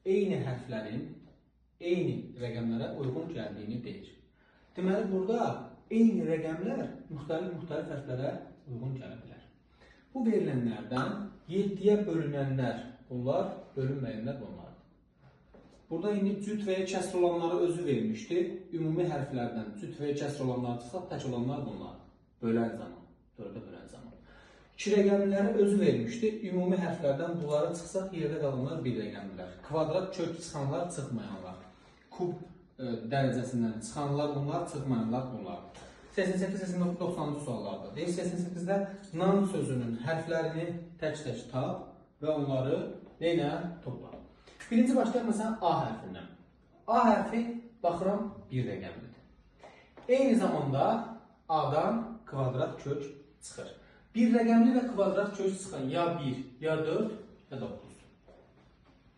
Eyni hərflərin eyni rəqəmlərə uyğun gəldiyini deyir. Deməli, burada eyni rəqəmlər müxtəlif hərflərə uyğun gələ bilər. Bu verilənlərdən 7-yə bölünənlər bunlar, bölünməyənlər bunlardır. Burada indi cüt və ya kəsr olanları özü vermişdi. Ümumi hərflərdən cüt və ya kəsr olanları çıxsaq, tək olanlar bunlardır. Bölən zaman, 4-ə bölən zaman. İki rəqəmləri özü vermişdi. Ümumi hərflərdən bunları çıxsaq, yerdə qalanlar bir rəqəmlilər. Kvadrat kök çıxanlar, çıxmayanlar. Kub dərəcəsindən çıxanlar bunlar, çıxmayanlar bunlar. 88, 89, 90-cı suallarda. Deyir 88-də nan sözünün hərflərini tək-tək tap və onları nə ilə topla. Birinci başlayaq məsələn A hərfindən. A hərfi baxıram bir rəqəmlidir. Eyni zamanda A-dan kvadrat kök çıxır. Bir rəqəmli və kvadrat kök çıxan ya 1, ya 4, ya 9.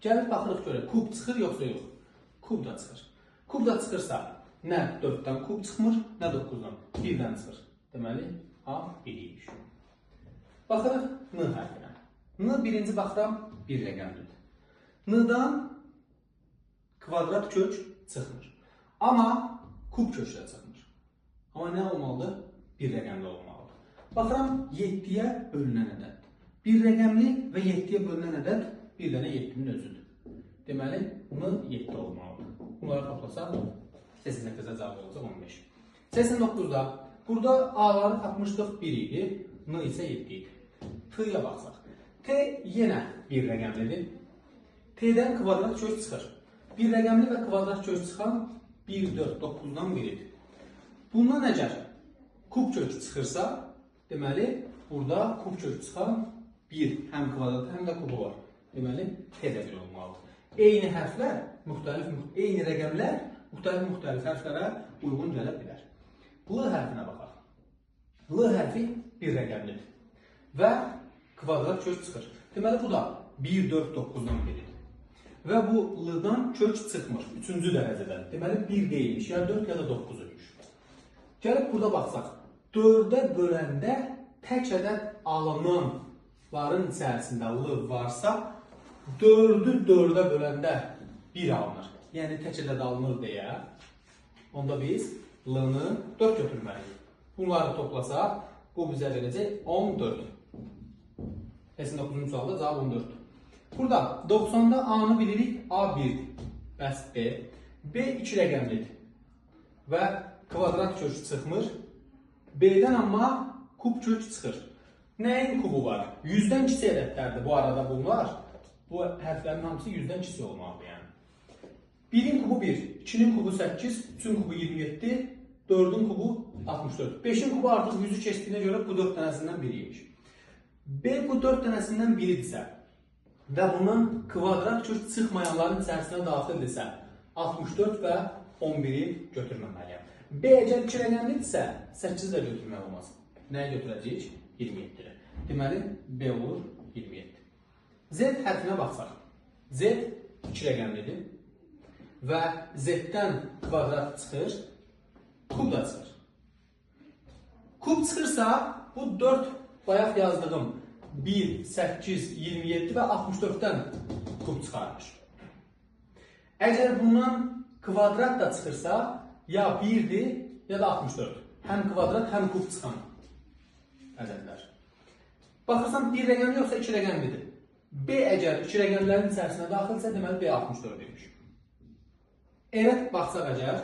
Gəlib baxırıq görək, kub çıxır yoxsa yox? Kub da çıxır. Kub da çıxırsa nə 4-dən kub çıxmır, nə 9-dan. 1-dən çıxır. Deməli, A 1 imiş. Baxırıq N hərfinə. N birinci baxıram bir rəqəmlidir. N-dan kvadrat kök çıxmır. Amma kub kök də çıxmır. Amma nə olmalıdır? Bir rəqəmli olmalıdır. Baxıram 7-yə bölünən ədəddir. Bir rəqəmli və 7-yə bölünən ədəd bir dənə 7-nin özüdür. Deməli, N 7 olmalıdır. Bunları toplasaq 88-ə cavab olacaq 15. 89-da burada A-ları tapmışdıq 1 idi, N isə 7 idi. T-yə baxsaq. T yenə bir rəqəmlidir. T-dən kvadrat kök çıxır. Bir rəqəmli və kvadrat kök çıxan 1, 4, 9-dan biridir. Bundan əgər kub kök çıxırsa, deməli, burada kub kök çıxan 1 həm kvadratı, həm də kubu var. Deməli, T də 1 olmalıdır. Eyni hərflər, eyni rəqəmlər müxtəlif hərflərə uyğun gələ bilər. L hərfinə baxaq. L hərfi bir rəqəmlidir və kvadrat kök çıxır. Deməli, bu da 1, 4, 9-dan biridir. Və bu L-dan kök çıxmır. 3-cü dərəcədən. Deməli, 1 deyilmiş. Ya 4 ya da 9 imiş. Gəlib burada baxsaq. 4-ə böləndə tək ədəd alınanların içərisində L varsa, 4-ü 4-ə böləndə 1 alınır. Yəni, tək ədəd alınır deyə, onda biz L-nı 4 götürməliyik. Bunları toplasaq, bu bizə verəcək 14. 89-cu sualda cavab 14-dür. Burada 90-da A-nı bilirik, A 1-dir. Bəs B? B 2 rəqəmlidir və kvadrat kök çıxmır. B-dən amma kub kök çıxır. Nəyin kubu var? 100-dən kiçik ədədlərdir bu arada bunlar. Bu hərflərin hamısı 100-dən kiçik olmalıdır yəni. 1-in kubu 1, 2-nin kubu 8, 3-ün kubu 27, 4-ün kubu 64. 5-in kubu artıq 100-ü keçdiyinə görə bu 4 dənəsindən biri imiş. B bu 4 dənəsindən biridirsə və bunun kvadrat kök çıxmayanların içərisinə daxildirsə 64 və 11-i götürməməliyəm. B əgər 2 rəqəmlidirsə 8-i də götürmək olmaz. Nəyi götürəcəyik? 27-ni. Deməli, B olur 27. Z hərfinə baxsaq. Z 2 rəqəmlidir və Z-dən kvadrat çıxır, kub da çıxır. Kub çıxırsa, bu 4 bayaq yazdığım 1, 8, 27 və 64-dən kub çıxarmış. Əgər bundan kvadrat da çıxırsa, ya 1-dir, ya da 64. Həm kvadrat, həm kub çıxan ədədlər. Baxırsan, bir rəqəmli yoxsa 2 rəqəmlidir. B əgər 2 rəqəmlərin içərisinə daxilsə, deməli B 64 imiş. R-ə baxsaq əgər,